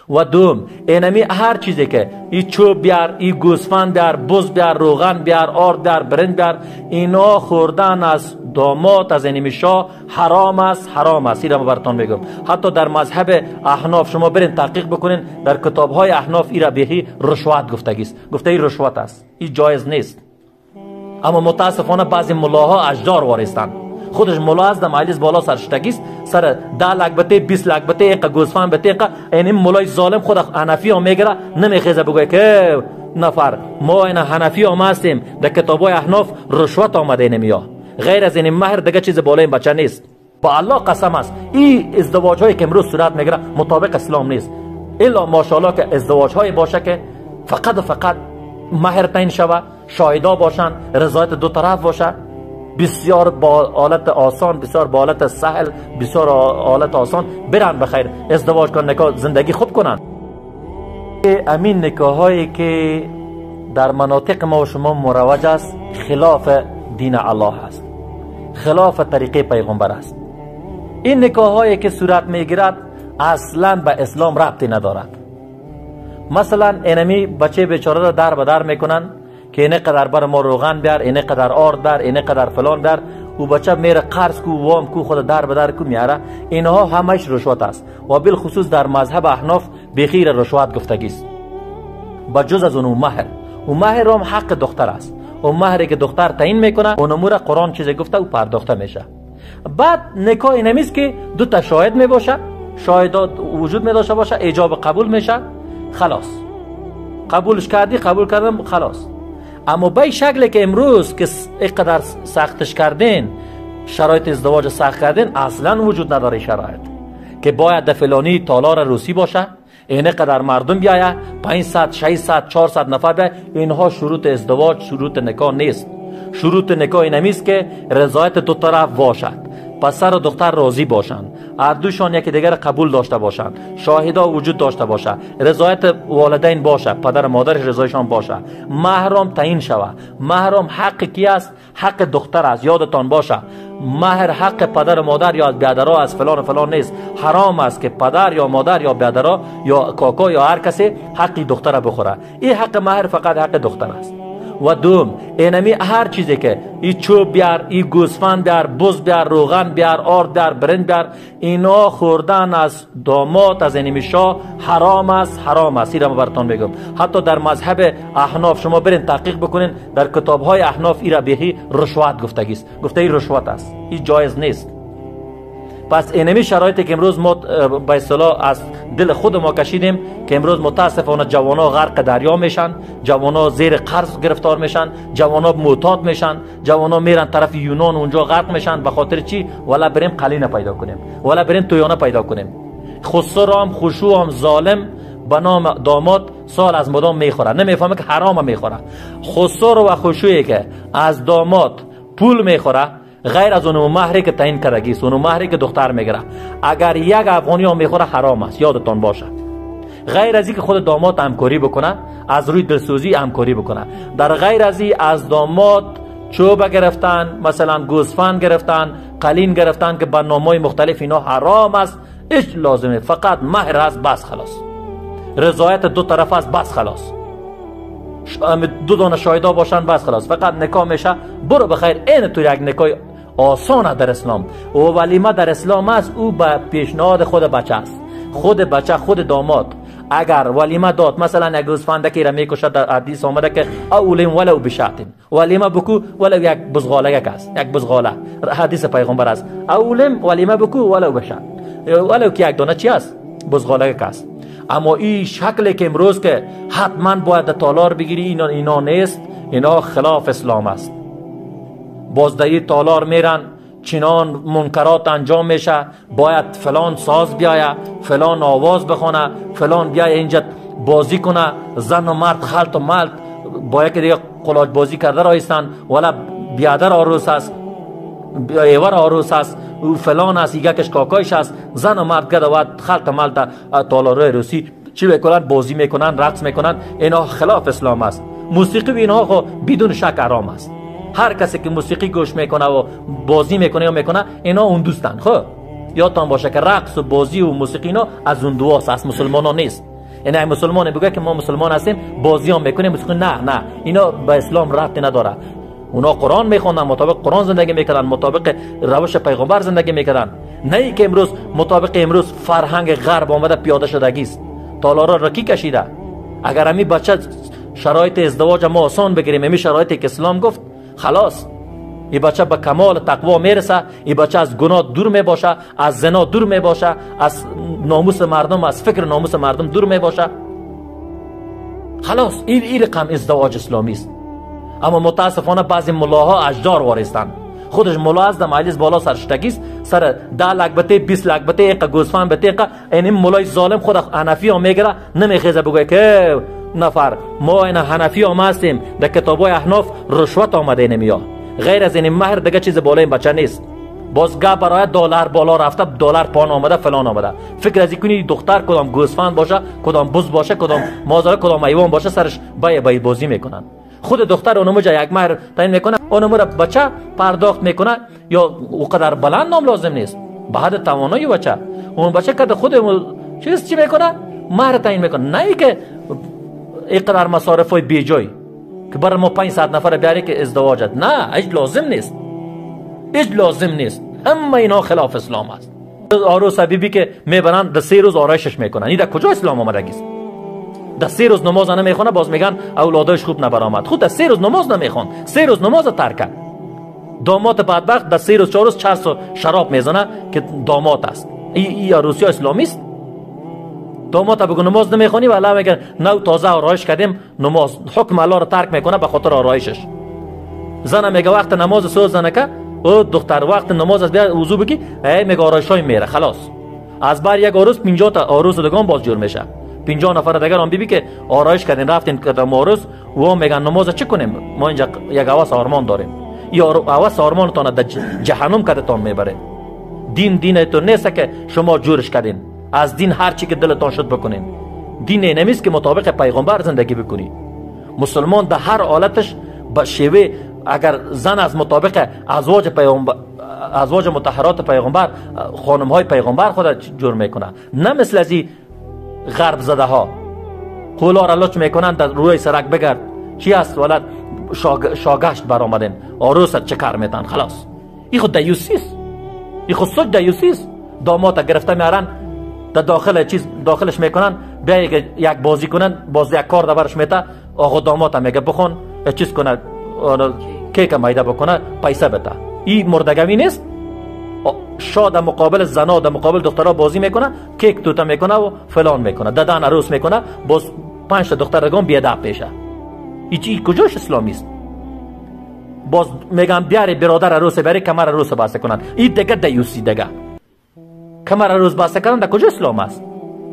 و دوم اینمی هر چیزی که ای چوب بیار، ای گوسفند بیار، بز بیار، روغن بیار، آرد بیار، برنج بیار، اینا خوردن از داماد از اینمی شاه حرام است، حرام است. اینا براتون میگم. حتی در مذهب احناف شما برین تحقیق بکنین، در کتاب های احناف ایرا بهی رشوت گفتگی است، گفته ای رشوت است، ای جایز نیست. اما متاسفانه بعضی ملاها اجدار وارستند، خودش ملا است در مجلس بالا سرشتگی است، سر 10 لک بته، 20 لک بته، اینقدر گوسفند بته، اینقدر. این ملای ظالم خود حنفی ها میگیره، نمیخیزه بگوی که نفر ما این حنفی ها هستیم، در کتابای احناف رشوت آمده اینمیا، غیر از این مهر دیگه چیز بالای این بچه نیست. با الله قسم است این ازدواج هایی که امروز صورت میگیره مطابق اسلام نیست، الا ماشاءالله که ازدواج های باشه که فقط و فقط مهر تعیین شوه، شاهدا باشن، رضایت دو طرف باشه، بسیار با حالت آسان، بسیار با حالت سهل، بسیار حالت آسان برن بخیر ازدواج کنن، نکاح زندگی خوب کنن. امین نکاح هایی که در مناطق ما و شما مروج است خلاف دین الله است، خلاف طریقه پیغمبر است. این نکاح هایی که صورت میگیرد اصلا به اسلام ربطی ندارد. مثلا اینمی بچه بیچاره را در به در میکنن که اینه قدر بر ما روغن بیار، اینه قدر آرد بیار، اینه قدر فلان بیار، او بچه میره قرض کو، وام کو، خود در به در کو میاره. اینها همش رشوت است و بالخصوص در مذهب احناف بخیر رشوت گفتگی است. با جز از اون مهر، او مهر هم حق دختر است، او مهری که دختر تعیین میکنه اونمو را قرآن چیزی گفته او پرداخته میشه. بعد نکاح اینمیست که دو تا شاهد میباشه، شاهدات وجود می داشته باشه، ایجاب قبول میشه، خلاص قبولش کردی، قبول کردم، خلاص. اما به شکلی که امروز که اینقدر سختش کردین، شرایط ازدواج سخت کردین، اصلا وجود نداره شرایط که باید در فلانی تالار روسی باشه، اینه قدر مردم بیایه، 500 600 400 نفر بیایه. اینها شروط ازدواج، شروط نکاح نیست. شروط نکاح اینمیست که رضایت دو طرف باشد، پسر و دختر راضی باشند، هر دوشان یکی دیگر قبول داشته باشند، شاهدا وجود داشته باشه، رضایت والدین باشه، پدر و مادرش رضایشان باشه، محرم تعیین شوه. محرم حق کی است؟ حق دختر است. یادتان باشه مهر حق پدر و مادر یا بیادرها از فلان و فلان نیست. حرام است که پدر یا مادر یا بیادرها یا کاکا یا هر کسی حق دختر بخوره. این حق مهر فقط حق دختر است. و دوم اینمی هر چیزی که ای چوب بیار، ای گوسفند بیار، بز بیار، روغن بیار، آرد بیار، برنج بیار، اینا خوردن از داماد از اینمی شاه حرام است، حرام است. ایرا براتون میگم. حتی در مذهب احناف شما برین تحقیق بکنین، در کتاب های احناف ایرا بهی رشوت گفتگی است، گفته ای رشوت است، ای جایز نیست. پس اینمی شرایطی که امروز ما به اصطلاح از دل خود ما کشیدیم که امروز متاسفانه جوانا غرق دریا میشن، جوانا زیر قرض گرفتار میشن، جوانا معتاد میشن، جوانا میرن طرف یونان اونجا غرق میشن. به خاطر چی؟ ولا بریم قلینه پیدا کنیم، ولا بریم تویانه پیدا کنیم. خسرام خشوع هم ظالم به نام داماد سال از مدام میخوره، نمیفهمه که حرام میخوره. خسر و خشوعی که از داماد پول میخوره غیر از اون مهری که تعیین کردگی است، اون مهری که دختر میگیره، اگر یک افغانی هم میخوره حرام است، یادتان باشه. غیر از اینکه خود داماد همکاری بکنه، از روی دلسوزی همکاری بکنه، در غیر از این از داماد چوب گرفتن، مثلا گوسفند گرفتن، قلین گرفتن که به نامهای مختلف، اینا حرام است. هیچ لازمه، فقط مهر است بس، خلاص. رضایت دو طرف است بس، خلاص. دو دانه شاهدا باشن بس، خلاص. فقط نکاح میشه، برو بخیر. این تو یک نکاح آسانه در اسلام. و ولیمه در اسلام است، او به پیشنهاد خود بچه است، خود بچه، خود داماد. اگر ولیمه داد، مثلا یک گوسفندکی را میکشد، در حدیث آمده که اولیم ولو بشاتین، ولیمه بکو ولو یک بزغاله است، یک بزغاله، حدیث پیغمبر است. اولیم ولیمه بکو ولو بشات، ولو که یک دانه چی است؟ بزغاله است. اما این شکلی که امروز که حتما باید تالار بگیری، اینا نیست، اینا خلاف اسلام است. باز در تالار میرن، چنان منکرات انجام میشه، باید فلان ساز بیایه، فلان آواز بخونه، فلان بیایه اینجا بازی کنه، زن و مرد خلط و ملط با یکی دیگه قلاج بازی کرده رایستن، ولا بیادر آروس است، ایور آروس است، او فلان است، یکش کاکایش است، زن و مرد گده و خلط ملط تالارای روسی چی میکنن؟ بازی میکنن، رقص میکنن. اینا خلاف اسلام است. موسیقی اینها خو بدون شک حرام است. هر کسی که موسیقی گوش میکنه و بازی میکنه یا میکنه، اینا اون دوستن. خب یادتان باشه که رقص و بازی و موسیقی اینا از اون دواست، از مسلمانان نیست. یعنی مسلمان بگه که ما مسلمان هستیم بازی هم میکنیم، نه نه، اینا به اسلام ربطی نداره. اونا قرآن میخوندن، مطابق قرآن زندگی میکردن، مطابق روش پیغمبر زندگی میکردن. نه ای که امروز مطابق امروز فرهنگ غرب آمده پیاده شدگی است، تالارا را کی کشیده. اگر امی بچه شرایط ازدواج ما آسان بگیریم، امی شرایطی که اسلام گفت، خلاص این بچه به کمال تقوا میرسه، این بچه از گناه دور میباشه، از زنا دور میباشه، از ناموس مردم، از فکر ناموس مردم دور میباشه. خلاص این رقم ازدواج اسلامی است. اما متاسفانه بعضی ملاها اجدار وارستند. خودش ملا از در مجلس بالا سرشتگی است، سر 10 لک بته، 20 لک بته، اینقدر گوسفند بته، اینقدر. این ملای ظالم خود حنفی ها میگیره، نمیخیزه بگه که نفر ما این حنفی ها هستیم، در کتابای احناف رشوت آمده نمیا، غیر از این مهر دیگه چیز بالای این بچه نیست. باز گپ برای دلار بالا رفته، دلار پان آمده، فلان آمده. فکر از کنی دختر کدام گوسفند باشه، کدام بز باشه، کدام مازره، کدام حیوان باشه، سرش بای بای بازی میکنن. خود دختر اونمو جا یک مهر تعیین میکنه، اونمو را بچه پرداخت میکنه، یا اوقدر بلند نام لازم نیست، به حد توانایی بچه. اون بچه که خود چیز چی میکنه، مهر تعیین میکنه، نه اینکه اینقدر مصارف های بی جای که برای ما 500 نفر بیاری که ازدواجت، نه، هیچ لازم نیست، هیچ لازم نیست. همه اینا خلاف اسلام است. عروس بیبی که میبرن در 3 روز آرایشش میکنن، این در کجا اسلام آمدگی است؟ در 3 روز نماز نمیخونه، باز میگن اولادش خوب نبرآمد. خود در 3 روز نماز نمیخوند، 3 روز نماز ترک کرد. داماد بدبخت در 3 روز 4 روز چرس و شراب میزنه که داماد است. این عروسی اسلامی است؟ داماد بگو نماز نمیخونی، ولی میگه نو تازه آرایش کردیم نماز، حکم الله رو ترک میکنه به خاطر آرایشش. زن میگه وقت نماز سوز زنکه، او دختر وقت نماز از بیا وضو بگی، ای میگه آرایشای میره. خلاص از بر یک عروس 50 تا عروس دیگه باز جور میشه، 50 نفر دیگر هم بیبی که آرایش کردین رفتین کدام عروس، و میگن نماز چه کنیم، ما اینجا یک هوس آرمان داریم، یا هوس آرمانتان در جهنم کدتان میبره. دین دین تو نیست که شما جورش کردین، از دین هر چی که دلتان شد بکنین. دین نمیست که مطابق پیغمبر زندگی بکنی. مسلمان در هر حالتش به شیوه، اگر زن از مطابق ازواج پیغمبر، ازواج مطهرات پیغمبر، خانم های پیغمبر خود جور میکنه، نه مثل از این غرب زده ها قولا را لچ میکنن در روی سرک بگرد چی است ولد شاگشت برآمدن عروس چکر میتن. خلاص این خود دیوسی است، این خود سوچ دیوسی است. داماد گرفته میارن در داخل چیز داخلش میکنن، بیا یک بازی کنن، باز یک کار دبرش میته، آقا داماد میگه بخون چیز کنه، کیک میده بکنه، پیسه بده. این مردگوی نیست؟ شاه در مقابل زنا، در مقابل دخترها بازی میکنه، کیک توته میکنه و فلان میکنه، ددن عروس میکنه، باز 5 تا دختر دیگه بیادب میشه. این کجاش اسلامی است؟ باز میگم بیاره برادر عروس بری کمر عروس بسته کنن. این دیگه دیوسی دیگه. کمر عروس بسته کردن در کجا اسلام است؟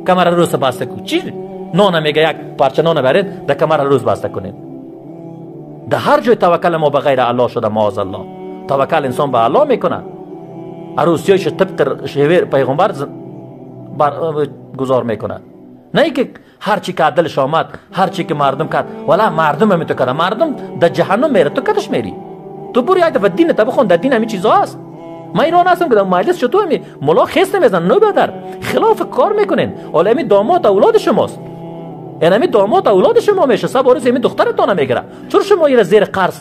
کمر عروس بسته کن چی؟ نان میگه یک پارچه نان برید در کمر عروس بسته کنین. در هر جای توکل ما به غیر الله شده، معاذ الله. توکل انسان به الله میکنه. عروسیایش طبق شیوه پیغمبر گذار میکنه، نه اینکه هر چی که دلش آمد، هر چی که مردم کرد. ولی مردم هم تو کرده، مردم در جهنم میره، تو کدش میری؟ تو برو یک دفعه دین تا بخون، در دین همین چیزا هست. من ایران هستم که در مجلس چطور می ملا خیس نمیزن، نو بدر خلاف کار میکنین. حالا همین داماد اولاد شماست، یعنی همین داماد اولاد شما میشه، سب عروس همین دخترتان میگیره. چرا شما ایره زیر قرض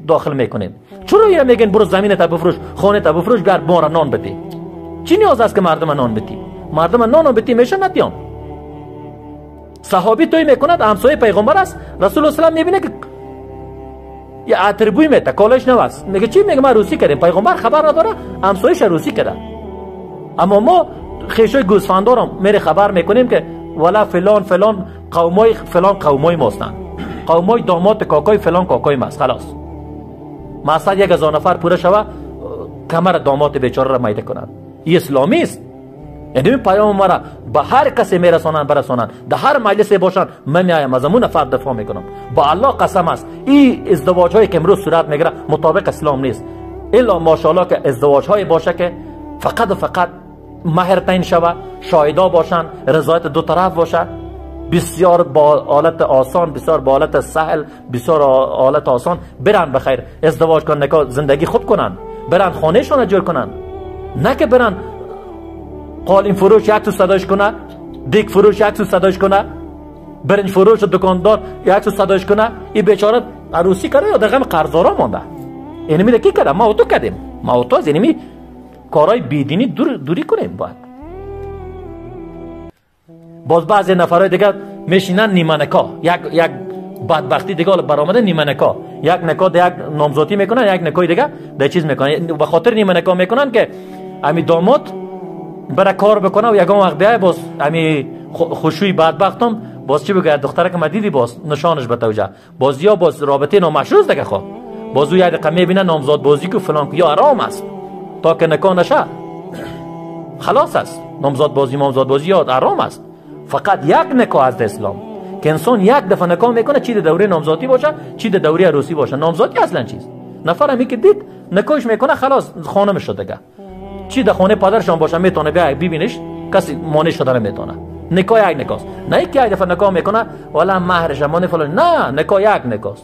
داخل میکنین؟ چرا ایره میگن برو زمین تا بفروش، خانه تا بفروش، بیار ما را نان بدی؟ چی نیاز است که مردم نان بدی؟ مردم نان بدی میشه ندیام. صحابی توی میکند، همسایه پیغمبر است، رسول الله صلی میبینه که یه عطر بوی میته، کالش نو است، میگه چی؟ میگه ما روسی کردیم. پیغمبر خبر نداره، همسایه‌ش روسی کرده. اما ما خیشای گوسفندارم میره خبر میکنیم که ولا فلان فلان قومای فلان قومای ماستن، قومای داماد کاکای فلان کاکای ماست. خلاص مقصد 1000 نفر پوره شوه، کمر داماد بیچاره را میده کنند. این اسلامی است. یعنی پیام ما را به هر کسی میرسانند برسانند، در هر مجلسی باشند، من میایم از اون نفر دفاع میکنم. با الله قسم است این ازدواج هایی که امروز صورت میگیره مطابق اسلام نیست. الا ماشاءالله که ازدواج های باشه که فقط و فقط مهر تعیین شوه، شاهدا باشند، رضایت دو طرف باشه، بسیار با حالت آسان، بسیار با حالت سهل، بسیار حالت آسان برن بخیر ازدواج کنن، زندگی خوب کنن، برن خانهشون جور کنن، نه که برن قالین فروش یک تو صداش کنه، دیگ فروش یک تو صداش کنه، برنج فروش دکاندار یک صداش کنه، این بیچاره عروسی کرده یا در غم قرضدارا مانده. اینمی کی کرده؟ ما و تو کردیم. ما و تو از اینمی کارهای بیدینی دوری کنیم باید. باز بعضی نفرای دیگه میشینن نیمه نکاح، یک بدبختی دیگه برآمده نیمه نکاح، یک نکاح یک نامزدی میکنن، یک نکاح دیگه در چیز میکنن. به خاطر نیمه نکاح میکنن که امی داماد برای کار بکنه و یگان وقت بیای باز امی خوشوی بدبختم باز چی بگه دختره که ما دیدی باز نشانش به توجه باز یا باز رابطه نامشروع دیگه خو باز او یک دقیقه میبینه نامزاد بازی که فلان یا حرام است تا که نکاح نشه خلاص است. نامزاد بازی مامزاد بازی یا حرام است. فقط یک نکاح از اسلام که انسان یک دفعه نکاح میکنه، چی در دوره نامزادی باشه چی در دوره عروسی باشه. نامزادی اصلا چیز نفر همی که دید نکاحش میکنه خلاص خانمش شد دیگه، چی در خانه پدرشان باشه میتونه بیا ببینش، کسی مانع شده نمیتونه. نکاح یک نکاح، نه که یک دفعه نکاح میکنه والا مهرش مانع فلان، نه، نکاح یک نکاح.